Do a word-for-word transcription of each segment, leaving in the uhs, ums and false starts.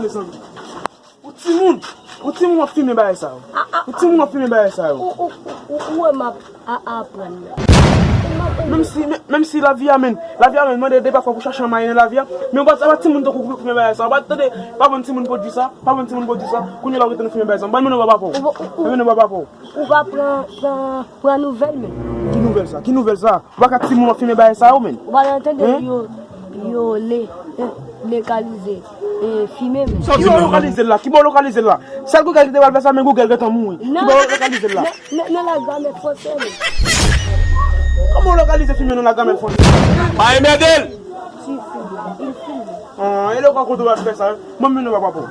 Mezanmi. Ou timoun, ou timoun w ap fimen bagay sa yo. Ou timoun w ap fimen bagay sa yo. Ou, ou, ou, ou wè m ap a- aprann la. M ap aprann. Menm si, men- menm si lavi a, men, lavi a, men, mande de pafwa pou chache anmay nan lavi a, men ou pa, ou pa timoun tankou pou fimen bagay sa yo. Ou pa tande, pa bann timoun pwodui sa, pa bann timoun pwodui sa. Kounye la ou rete nan fimen bagay sa yo. Ban m mennen w ba papa w. Ou, ou, ou, ban m mennen w ba papa w. Ou pa pran, pran, pran nouvèl, men. Ki nouvèl sa? Ki nouvèl sa? Ou pa ka timoun w ap fimen bagay sa yo, men. Ou pa tande yo, yo le, eh, legalize, eh, fimen, men. Ki bò w lokalize l la? Ki bò w lokalize l la? Sèl Google ki te pral fè sa, men Google gentan mouri. Ki bò w lokalize l la? Nan, nan, nan lagramè fransè, men. Kòman w lokalize fimen nan lagramè fransè? Pa enmède l! Si, si, il filme. Ah, e lè w ka kote w al fè sa, ban m mennen w ba papa w.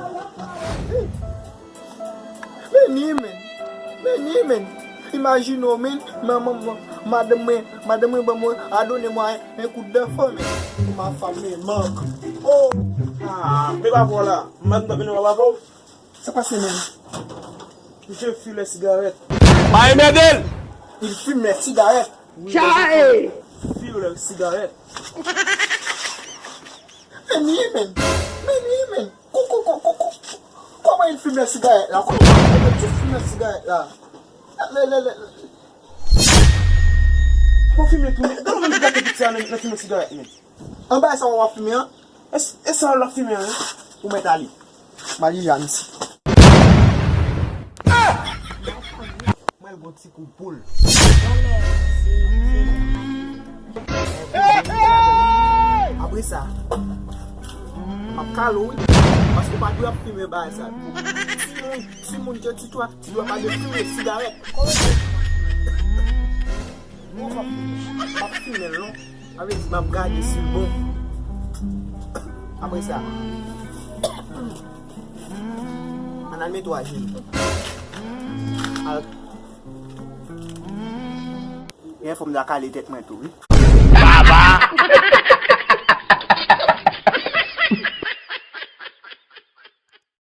Men ni men. Men ni men. Imajine w men, manman, madanm mwen, madanm mwen ban mwen, a donné moi un coup d'enfant, men. Ma femme me manque. Oh! Ah, men pa vwala. Madanm ta vini pa vwala. Sa pase men. Misye filè sigarèt. Pa enmède l! Il fume les cigarettes. Wi, filè sigarèt. Men ni men. Men ni men. Kou, kou, kou, kou, kou. Kòman il fume les cigarettes la? Kòman, kòman tu fumes les cigarettes la? Le, le, le. Ou fimen tou, men. Gade moun ki gate piti a nan, nan fimen sigarèt, men. Anba sa w ap fimen an? E, e sa w ap fimen an, wi? Ou mèt ale. M al jije a misye. Mwen gon ti kou poul. Apre sa, m ap kale w, wi. Paske w pa dwe ap fimen bagay sa. Timoun, timoun de ti twa, ti dwa pa dwe fimen sigarèt. Bon, m ap, m ap fimen l non. Sa vle di m ap gade si l bon. Apre sa, ann al mete w ajenou. Al. Gen fanm ta kale tèt mwen tou, wi. Baba!